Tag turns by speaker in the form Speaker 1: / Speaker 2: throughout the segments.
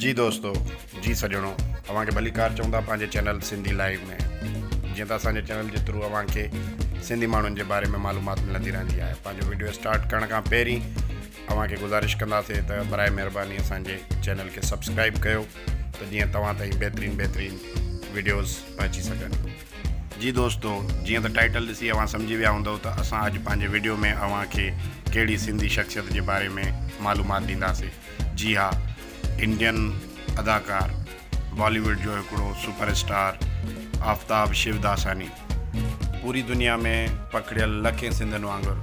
Speaker 1: جي دوستو جي سڄڻو اوهان کي ڀليڪار چئون ٿا پنهنجي چينل سنڌي لائيو ۾ جيئن ته اسان جي چينل جي ٿرو اوهان کي سنڌي ماڻهن جي باري ۾ معلومات ملندي رهندي آهي پنهنجو ويڊيو اسٽارٽ ڪرڻ کان پهرين اوهان کي گذارش ڪنداسين ته برائي مهرباني اسان جي چينل کي سبسڪرائب ڪيو ته جيئن توهان تائين بهترين بهترين ويڊيوز پهچي سگهن. جي دوستو جيئن ته ٽائيٽل ڏسي اوهان سمجهي ويا هوندؤ ته اسان اڄ پنهنجي وڊيو ۾ اوهان کي ڪهڙي سنڌي شخصيت جي باري ۾ معلومات ڏينداسي جي ها انڊين اداڪار بالي ووڊ جو هڪڙو سپر اسٽار آفتاب شوداساني. پوري دنيا ۾ پکڙيل لکين سنڌين وانگر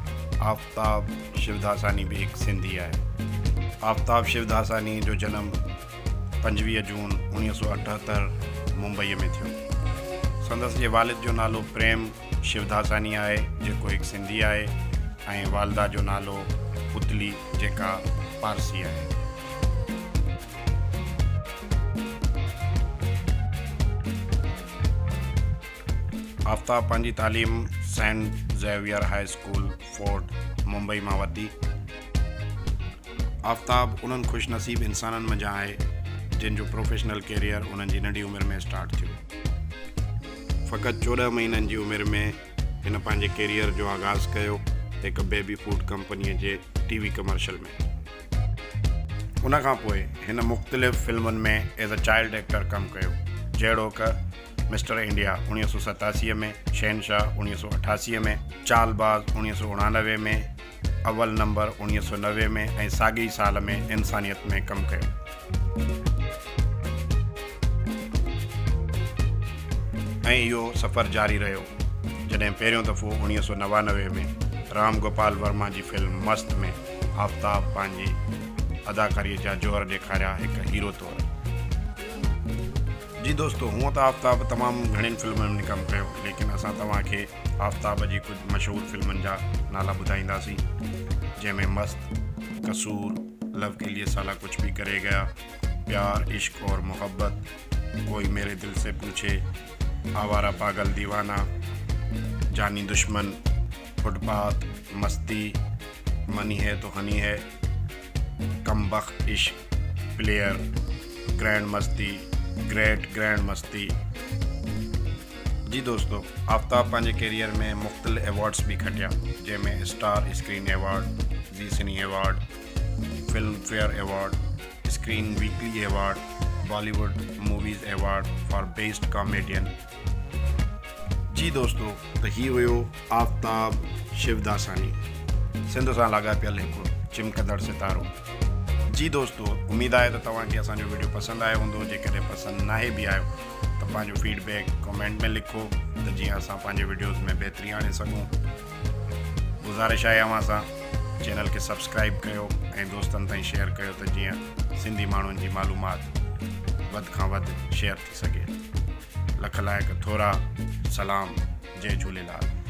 Speaker 1: آفتاب شوداساني به هڪ سنڌي آهي. آفتاب شوداساني جو جنم 25 جون 1978 ممبئيء ۾ ٿيو. سندس جي والد جو نالو پريم شوداساني آهي جيڪو هڪ سنڌي آهي ۽ والده جو نالو پتلي جيڪا پارسي آهي. آفتاب پنهنجي تعليم saint Xavier high school Fort Mumbai مان ورتي. آفتاب انهن خوش نصيب انسانن منجهان آهي جن جو پروفيشنل ڪيريئر انهن جي ننڍي عمر ۾ اسٽارٽ ٿيو. فقط 14 مهينن جي عمر ۾ هن پنهنجي ڪيريئر جو آغاز ڪيو هڪ بيبي فوڊ ڪمپنيء جي ٽي وي ڪمرشل ۾. ان کان پوء هن مختلف فلمن ۾ ايز ا چائلڊ ايڪٽر ڪم ڪيو جهڙوڪ مسٽر انڊيا 1987 ۾، شهنشاهه 1988 ۾، چالباز 1989 ۾، اول نمبر 1990 ۾ ۽ ساڳئي ئي سال ۾ انسانيت ۾ ڪم ڪيو. ۽ اهو سفر جاري رهيو جڏهن پهريون دفعو 1999 ۾ رام گوپال ورما جي فلم مست ۾ آفتاب پنهنجي اداڪاريء جا جوهر ڏيکاريا هڪ هيرو طور. جي دوستو هونء ته آفتاب تمام گهڻين فلمن ۾ ڪم ڪيو ليڪن اسان توهان کي آفتاب جي ڪجهه مشهور فلمن جا نالا ٻڌائينداسين جنهن ۾ مست، قصور، لو ڪي ليي سالا ڪجهه ڀي ڪري گيا، پيار عشق اور محبت، ڪوئي ميري دل سي پوڇي، آواره پاگل ديوانا، جاني دشمن، فٽ پاٿ، مستي، مني هي تو هني هي، ڪم بخت عشق، پليئر، گرينڊ مستي، گريٽ گرينڊ مستي. جي دوستو آفتاب پنهنجي ڪيريئر ۾ مختلف ايوارڊس به کٽيا جنهن ۾ star screen award, Zee cine award, Filmfare award, screen weekly award, Bollywood movies award for best comedian. جي دوستو ته هي هيو آفتاب شوداساني سنڌ سان لاڳاپيل هڪ چمڪندڙ ستارو. جي دوستو اميد آهي ته توهان کي اسان جو وڊيو پسند آيو هوندو جيڪڏهن پسند ناهي به آيو ته پنهنجو فيڊ بيڪ ڪمينٽ ۾ لکو ته جيئن اسان پنهنجي وڊيوز ۾ بهتري آڻي سگهون. گذارش آهي اوهان سان چينل کي سبسڪرائب ڪيو ۽ دوستن تائين شيئر ڪيو ته جيئن سنڌي ماڻهن جي معلومات وڌ کان وڌ شيئر ٿي سگهي. لک لائق ٿورا. سلام. جئي جهوليلال.